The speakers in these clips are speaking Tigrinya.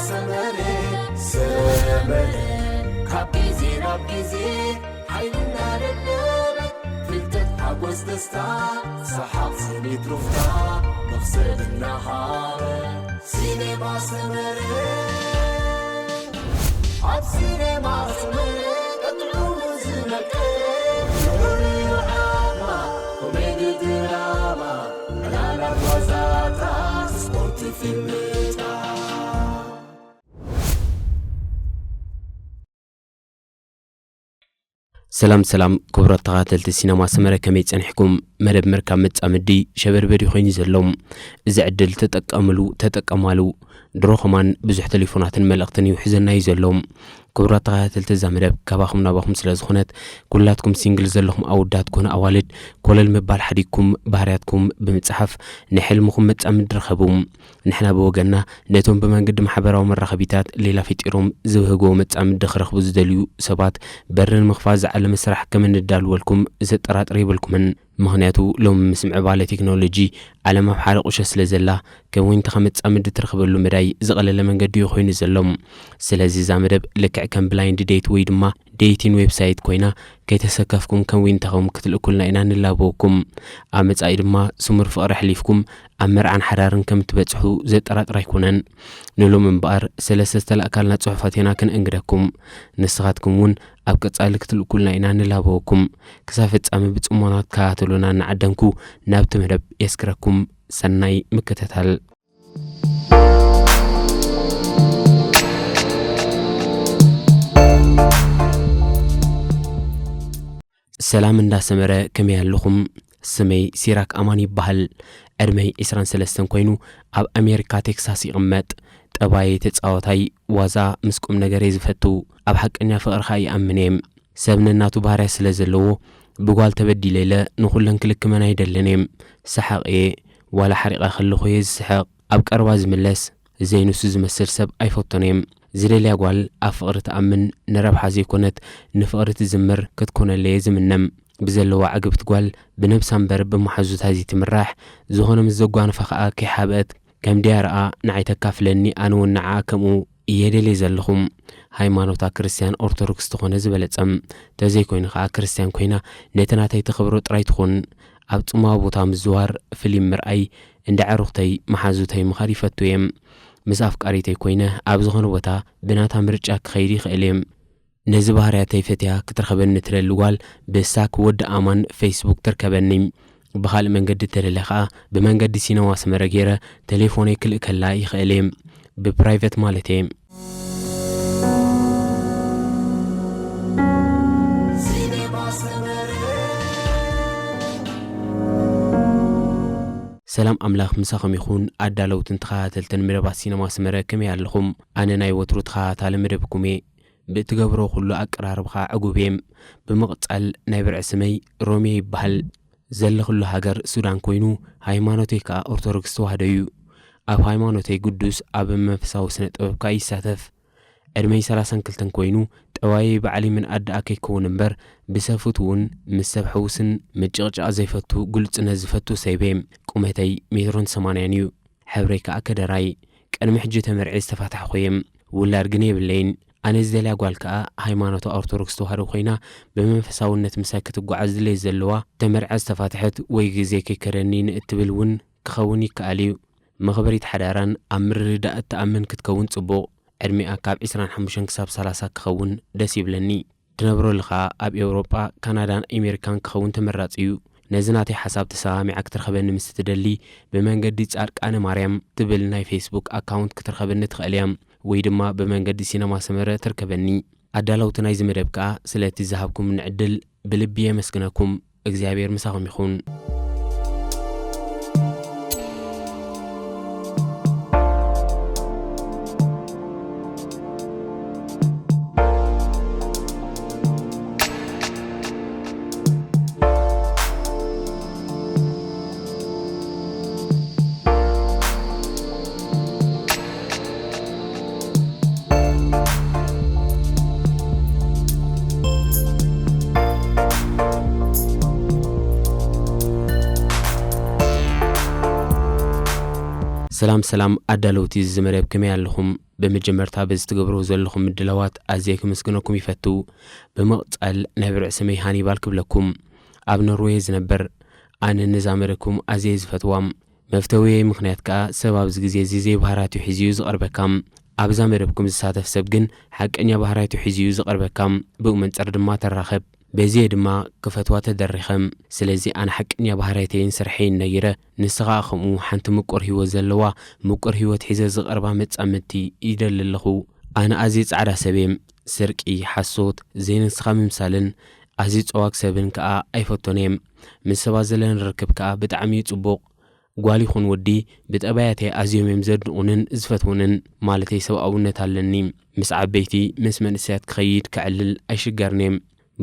ሰመረ ሰመረ ካብ ግዜ ናብ ግዜ ሓይልና ደደበ ፍልጠት ሓጎስ ደስታ ሰሓቕ ስኒት ሩፍታ መኽሰብ እናሃበ ሲኔማ ሰመረ ኣብ ሲኔማ ሰመረ ቀጥዑ ዝነቀ ኮሜዲ ድራማ ዕላላት ዋዛታት ስፖርት ፊልምታት ሰላም ሰላም ክቡራት ተኸታተልቲ ሲነማ ሰመረ ከመይ ጸኒሕኩም? መደብ ምርካብ መጻምዲ ሸበድበድ ኮይኑ ዘሎ እዚ ዕድል ተጠቀምሉ ተጠቀማሉ። ድሮ ከማን ብዙሕ ቴሌፎናትን መልእኽትን ይውሕዘና እዩ ዘሎ። ክቡራት ተኸታተልቲ እዛ መደብ ካባኹም ናባኹም ስለ ዝኾነት ኩላትኩም ሲንግል ዘለኹም ኣወዳት ኮነ ኣዋልድ ኮለል ምባል ሓዲግኩም ባህርያትኩም ብምጽሓፍ ንሕልምኹም መጻምዲ ርኸቡ። ንሕና ብወገንና ነቶም ብመንገዲ ማሕበራዊ መራኸቢታት ሌላ ፈጢሮም ዝብህግዎ መጻምዲ ክረኽቡ ዝደልዩ ሰባት በሪ ንምኽፋት ዝዓለመ ስራሕ ከም እንዳልወልኩም ዘጠራጥር የብልኩምን። ምኽንያቱ ሎሚ ምስ ምዕባለ ቴክኖሎጂ ዓለም ኣብ ሓደ ቁሸት ስለ ዘላ ከም ዊንታኻ መጻምዲ ትረኽበሉ መዳይ ዝቐለለ መንገዲ እዩ ኮይኑ ዘሎ። ስለዚ እዛ መደብ ልክዕ ከም ብላይንድ ዴት ወይ ድማ ዴይቲን ዌብሳይት ኮይና ከይተሰከፍኩም ከም ዊንታኹም ክትልእኩልና ኢና ንላበወኩም። ኣብ መጻኢ ድማ ስሙር ፍቕሪ ኣሕሊፍኩም ኣብ መርዓን ሓዳርን ከም እትበጽሑ ዘጠራጥር ኣይኮነን። ንሎሚ እምበኣር ሰለስተ ዝተላእካልና ጽሑፋት ኢና ከነእንግደኩም። ንስኻትኩም እውን ኣብ ቀጻሊ ክትልእኩልና ኢና ንላበወኩም። ክሳብ ፍጻመ ብጽሞና ክትከታተሉና እናዓደምኩ ናብቲ መደብ የስግረኩም። ሰናይ ምክትታል። ሰላም እንዳሰመረ ከመይ ኣለኹም? ስመይ ሲራክ ኣማን ይበሃል። ዕድመይ ዕስራን ሰለስተን ኮይኑ ኣብ ኣሜሪካ ቴክሳስ ይቕመጥ። ጠባየይ ተጻዋታይ፣ ዋዛ፣ ምስ ቁም ነገር እየ ዝፈቱ። ኣብ ሓቀኛ ፍቕሪ ኸኣ ይኣምን እየ። ሰብ ነናቱ ባህርያ ስለ ዘለዎ ብጓል ተበዲለ ኢለ ንኹለን ክልክመን ኣይደልን እየ። ሰሓቕ እየ። ዋላ ሓሪቓ ከለኹ እየ ዝስሕቕ። ኣብ ቀረባ ዝምለስ ዘይንሱ ዝመስል ሰብ ኣይፈቶን እየ። ዝደልያ ጓል ኣብ ፍቕሪ ትኣምን፣ ንረብሓ ዘይኮነት ንፍቕሪ ትዝምር ክትኮነለይ እየ ዝምነ። ብዘለዋ ዕግብቲ ጓል ብነብሳ እምበር ብመሓዙታ ዘይትምራሕ፣ ዝኾነ ምስ ዘጓነፋ ከኣ ከይሓብአት ከም ድያ ረኣ ንዓይ ተካፍለኒ ኣነ እውን ንዓኣ ከምኡ እየ ደልየ ዘለኹ። ሃይማኖታ ክርስትያን ኦርቶዶክስ ተኾነ ዝበለጸ። ተዘይኮይኑ ከኣ ክርስትያን ኮይና ነቲ ናተይ ተኽብሮ ጥራይ ትኹን። ኣብ ጽምዋ ቦታ ምዝዋር፣ ፍሊም ምርኣይ፣ እንዳ ዕሩኽተይ መሓዙተይ ምኻድ ይፈቱ እየ። ምስ ኣፍቃሪተይ ኮይነ ኣብ ዝኾነ ቦታ ብናታ ምርጫ ክኸይድ ይኽእል እየ። ነዚ ባህርያተይ ፈትያ ክትረኽበኒ ትደሊ ጓል ብሳክ ወዲ ኣማን ፌስቡክ ትርከበኒ። ብኻልእ መንገዲ ተደልየ ኸኣ ብመንገዲ ሲነማ ሰመረ ገይረ ተሌፎነይ ክልእከላ ይኽእል እየ። ብፕራይቨት ማለት እየ። ሰላም ኣምላኽ ምሳኹም ይኹን ኣዳለውትን ተኸታተልትን መደባት ሲነማ ሰመረ ከመይ ኣለኹም? ኣነ ናይ ወትሩ ተኸታታሊ መደብኩም እየ። ብእትገብሮ ኩሉ ኣቀራርብኻ ዕጉብ እየ። ብምቕጻል ናይ ብርዒ ስመይ ሮሜ ይበሃል። ዘለኹሉ ሃገር ሱዳን ኮይኑ ሃይማኖተይ ከኣ ኦርቶዶክስ ተዋህዶ እዩ። ኣብ ሃይማኖተይ ግዱስ ኣብ መንፈሳዊ ስነ ጥበብ ከኣ ይሳተፍ። ዕድመይ ሰላሳን ክልተን ኮይኑ ጠባየይ ባዕሊ ምን ኣደኣ ከይከውን እምበር ብሰብ ፍትውን ምስ ሰብ ሕውስን ምጭቕጫቕ ዘይፈቱ ግሉጽነት ዝፈቱ ሰይበ ቁመተይ ሜትሮን ሰማንያን እዩ። ሕብረይ ከኣ ከደራይ። ቅድሚ ሕጂ ተመርዒ ዝተፋታሕኹ እየ። ውላድ ግን የብለይን። ኣነ ዝደልያ ጓል ከኣ ሃይማኖታ ኦርቶዶክስ ተዋህዶ ኮይና ብመንፈሳውነት ምሳይ ክትጓዓዝ ድሌት ዘለዋ ተመርዓ ዝተፋትሐት ወይ ግዜ ከይከደኒ ንእትብል እውን ክኸውን ይከኣል እዩ። መኽበሪት ሓዳራን ኣብ ምርድዳእ እትኣምን ክትከውን ጽቡቕ። ዕድሚኣ ካብ ዕስራን ሓሙሽተን ክሳብ ሰላሳ ክኸውን ደስ ይብለኒ። ትነብረሉ ኸኣ ኣብ ኤውሮጳ፣ ካናዳን ኣሜሪካን ክኸውን ተመራጺ እዩ። ነዚ ናተይ ሓሳብ ተሰማሚዓ ክትረኽበኒ ምስ እትደሊ ብመንገዲ ጻድቃነ ማርያም ትብል ናይ ፌስቡክ ኣካውንት ክትረኽበኒ ትኽእል እያ ወይ ድማ ብመንገዲ ሲነማ ሰመረ ትርከበኒ። ኣዳለውቲ ናይዚ መደብ ከኣ ስለቲ ዝሃብኩምኒ ዕድል ብልቢ የመስግነኩም። እግዚኣብሔር ምሳኹም ይኹን። ሰላም ሰላም ኣዳለውቲ እዚ መደብ፣ ከመይ ኣለኹም? ብመጀመርታ በዚ ትገብርዎ ዘለኹም ምድላዋት ኣዝየ ክምስግነኩም ይፈቱ። ብምቕጻል ናይ ብርዕ ስመይ ሃኒባል ክብለኩም። ኣብ ኖርዌይ ዝነብር። ኣነ ነዛ መደብኩም ኣዝየ ዝፈትዋ። መፍተውየይ ምኽንያት ከኣ ሰብ ኣብዚ ግዜ እዚ ዘይባህራቱ ሒዙ እዩ ዝቐርበካ። ኣብዛ መደብኩም ዝሳተፍ ሰብ ግን ሓቀኛ ባህራይቱ ሒዙ እዩ ዝቐርበካ። ብኡ መንጽር ድማ ተራኸብ። በዚየ ድማ ክፈትዋ ተደሪኸ። ስለዚ ኣነ ሓቀኛ ባህራይተይን ስርሐይን ነጊረ፣ ንሳ ኸኣ ከምኡ ሓንቲ ምቁር ህይወት ዘለዋ፣ ምቁር ህይወት ሒዘ ዝቐርባ መጻምድቲ ይደሊ ኣለኹ። ኣነ ኣዝየ ጻዕዳ ሰብ እየ። ስርቂ፣ ሓሶት፣ ዘይንስኻ ምምሳልን ኣዝዩ ጸዋግ ሰብን ከኣ ኣይፈቶን እየ። ምስ ሰባት ዘለኒ ርክብ ከኣ ብጣዕሚ እዩ ጽቡቕ። ጓል ይኹን ወዲ ብጠባያተይ ኣዝዮም እዮም ዘድንቑንን ዝፈትዉንን፣ ማለተይ ሰብኣውነት ኣለኒ። ምስ ዓበይቲ፣ ምስ መንእሰያት ክኸይድ ክዕልል ኣይሽገርን እየ።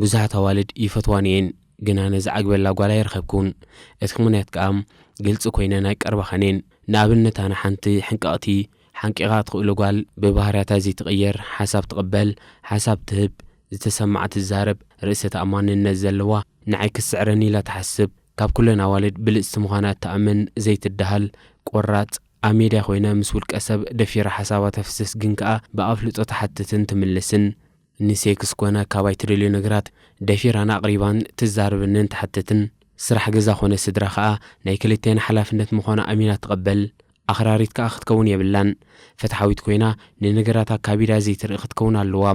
ብዙሓት ኣዋልድ ይፈትዋኒ እየን፣ ግና ነዚ ዓግበላ ጓል ኣይረኸብኩን። እቲ ምኽንያት ከኣ ግልጺ ኮይነ ናይ ቀረባኸን እየን። ንኣብነት ኣነ ሓንቲ ሕንቅቕቲ፣ ሓንቂቓ ትኽእሎ ጓል፣ ብባህርያታ ዘይትቕየር፣ ሓሳብ ትቕበል፣ ሓሳብ ትህብ፣ ዝተሰማዓ ትዛረብ፣ ርእሰ ተኣማንነት ዘለዋ፣ ንዓይ ክትስዕረኒ ኢላ ትሓስብ፣ ካብ ኩለን ኣዋልድ ብልጽቲ ምዃና እትኣምን፣ ዘይትደሃል፣ ቆራጽ፣ ኣብ ሜድያ ኮይነ ምስ ውልቀ ሰብ ደፊራ ሓሳባ ተፍስስ ግን ከኣ ብኣፍልጦ ትሓትትን ትምልስን፣ ንሴክስ ኮነ ካባይ ትደልዮ ነገራት ደፊራን ኣቕሪባን ትዛረበንን ትሓትትን፣ ስራሕ ገዛ ኮነ ስድራ ከኣ ናይ ክልቴና ሓላፍነት ምዃኑ ኣሚና ትቐበል፣ ኣኽራሪት ከኣ ክትከውን የብላን። ፍትሓዊት ኮይና ንነገራት ኣካቢዳ ዘይትርኢ ክትከውን ኣለዋ።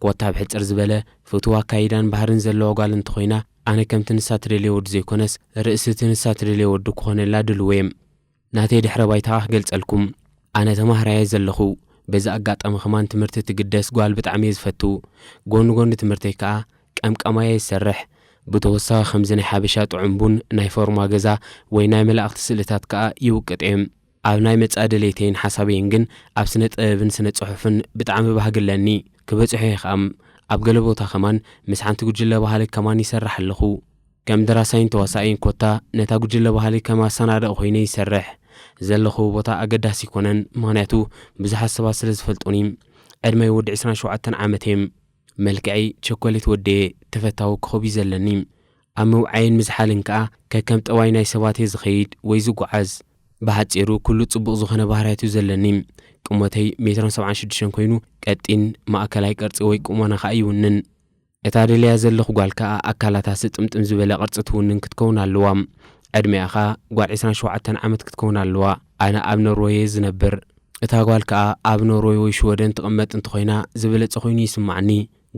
ኮታ ብሕጽር ዝበለ ፍቱው ኣካይዳን ባህርን ዘለዋ ጓል እንተኾይና፣ ኣነ ከምቲ ንሳ ትደልዮ ወዲ ዘይኮነስ፣ ርእሲ እቲ ንሳ ትደልዮ ወዲ ክኾነላ ድልው እየ። ናተይ ድሕረ ባይታ ክገልጸልኩም። ኣነ ተማሃራይ እየ ዘለኹ። በዚ ኣጋጣሚ ከማን ትምህርቲ ትግደስ ጓል ብጣዕሚ እየ ዝፈቱ። ጎኒ ጎኒ ትምህርተይ ከኣ ቀምቃማይ እየ ዝሰርሕ። ብተወሳኺ ከምዚ ናይ ሓበሻ ጥዑም ቡን፣ ናይ ፎርማ ገዛ ወይ ናይ መላእኽቲ ስእልታት ከኣ ይውቅጥ እየ። ኣብ ናይ መጻኢ ድሌተይን ሓሳበይን ግን ኣብ ስነ ጥበብን ስነ ጽሑፍን ብጣዕሚ ባህጊ ኣለኒ። ክበጽሖ እየ ከኣ። ኣብ ገለ ቦታ ከማን ምስ ሓንቲ ጉጅለ ባህሊ ከማን ይሰርሕ ኣለኹ። ከም ደራሳይን ተዋሳኣይን ኮታ ነታ ጉጅለ ባህሊ ከም ኣሰናዳኢ ኮይነ ይሰርሕ። ዘለኹዎ ቦታ ኣገዳሲ ኣይኮነን፣ ምኽንያቱ ብዙሓት ሰባት ስለ ዝፈልጡኒ። ዕድመይ ወዲ ዕስራን ሸውዓተን ዓመት እየ። መልክዐይ ቸኮሌት ወዲ እየ፣ ተፈታዊ ኮኾብ እዩ ዘለኒ። ኣብ ምውዓይን ምዝሓልን ከኣ ከከም ጠባይ ናይ ሰባት እየ ዝኸይድ ወይ ዝጓዓዝ። ብሓጺሩ ኩሉ ጽቡቕ ዝኾነ ባህርያት እዩ ዘለኒ። ቁመተይ ሜትሮን ሰብዓን ሽዱሽተን ኮይኑ ቀጢን ማእከላይ ቅርጺ ወይ ቁመና ከኣ ይውንን። እታ ደልያ ዘለኹ ጓል ከኣ ኣካላታ ስጥምጥም ዝበለ ቅርጺ ትውንን ክትከውን ኣለዋ። ዕድሚኣ ከኣ ጓል ዕስራን ሸውዓተን ዓመት ክትከውን ኣለዋ። ኣነ ኣብ ኖርወይ እየ ዝነብር። እታ ጓል ከኣ ኣብ ኖርወይ ወይ ሽወደን ትቕመጥ እንተኾይና ዝበለጸ ኮይኑ ይስምዓኒ።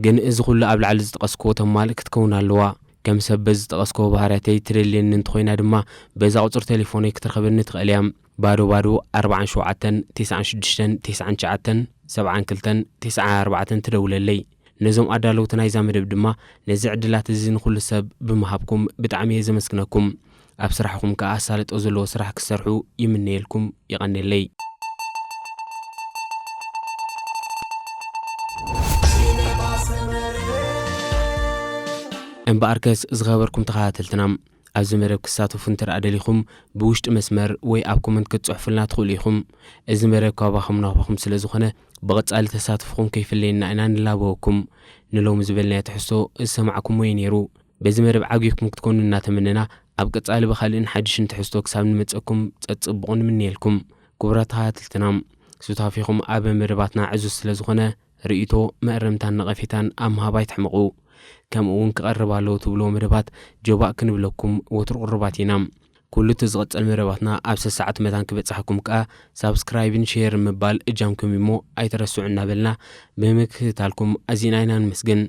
ግን እዚ ኩሉ ኣብ ላዕሊ ዝጠቐስክዎ ተማልእ ክትከውን ኣለዋ። ከም ሰብ በዚ ዝጠቐስክዎ ባህርያተይ ትደልየኒ እንተኾይና ድማ በዛ ቁጽሪ ቴሌፎነይ ክትረኽበኒ ትኽእል እያ። ባዶ ባዶ ኣርባዓን ሸውዓተን፣ ተስዓን ሽዱሽተን፣ ተስዓን ትሽዓተን፣ ሰብዓን ክልተን፣ ተስዓን ኣርባዕተን ትደውለለይ። ነዞም ኣዳለውቲ ናይዛ መደብ ድማ ነዚ ዕድላት እዚ ንኹሉ ሰብ ብምሃብኩም ብጣዕሚ እየ ዘመስግነኩም። ኣብ ስራሕኹም ከኣ ኣሳልጦ ዘለዎ ስራሕ ክትሰርሑ ይምነየልኩም። የቐንየለይ። እምበኣርከስ ዝኸበርኩም ተኸታተልትና፣ ኣብዚ መደብ ክትሳተፉ እንተ ደኣ ደሊኹም፣ ብውሽጢ መስመር ወይ ኣብ ኮመንት ክትጽሕፉልና ትኽእሉ ኢኹም። እዚ መደብ ካባኹም ናባኹም ስለ ዝኾነ፣ ብቐጻሊ ተሳትፎኹም ከይፍለየና ኢና ንላበወኩም። ንሎሚ ዝበልናዮ ትሕዝቶ ዝሰማዕኩምዎ እዩ ነይሩ። በዚ መደብ ዓጊብኩም ክትኮኑ እናተመነና፣ ኣብ ቀጻሊ ብኻልእን ሓድሽን ትሕዝቶ ክሳብ ንመጸኩም ጸጽብቑ ንምነየልኩም። ክቡራት ተኸታተልትና፣ ሱታፌኹም ኣብ መደባትና ዕዙዝ ስለ ዝኾነ፣ ርእይቶ፣ መእረምታን ነቐፌታን ኣብ ምሃብ ኣይትሕመቑ። ከምኡ እውን ክቐርብ ኣለዎ ትብልዎ መደባት ጆባእ ክንብለኩም ወትሩ ቅሩባት ኢና። ኩሉ እቲ ዝቐጽል መደባትና ኣብ ሰሰዓት መታን ክበጽሓኩም ከኣ ሳብስክራይብን ሼርን ምባል እጃምኩም እሞ ኣይትረስዑ እናበልና ብምክትታልኩም ኣዚና ኢና ንመስግን።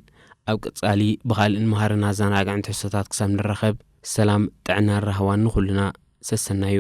ኣብ ቀጻሊ ብኻልእን መሃርን ኣዘናጋዕን ትሕዝቶታት ክሳብ ንራኸብ ሰላም ጥዕናን ራህዋን ንኹልና። ሰሰናዩ።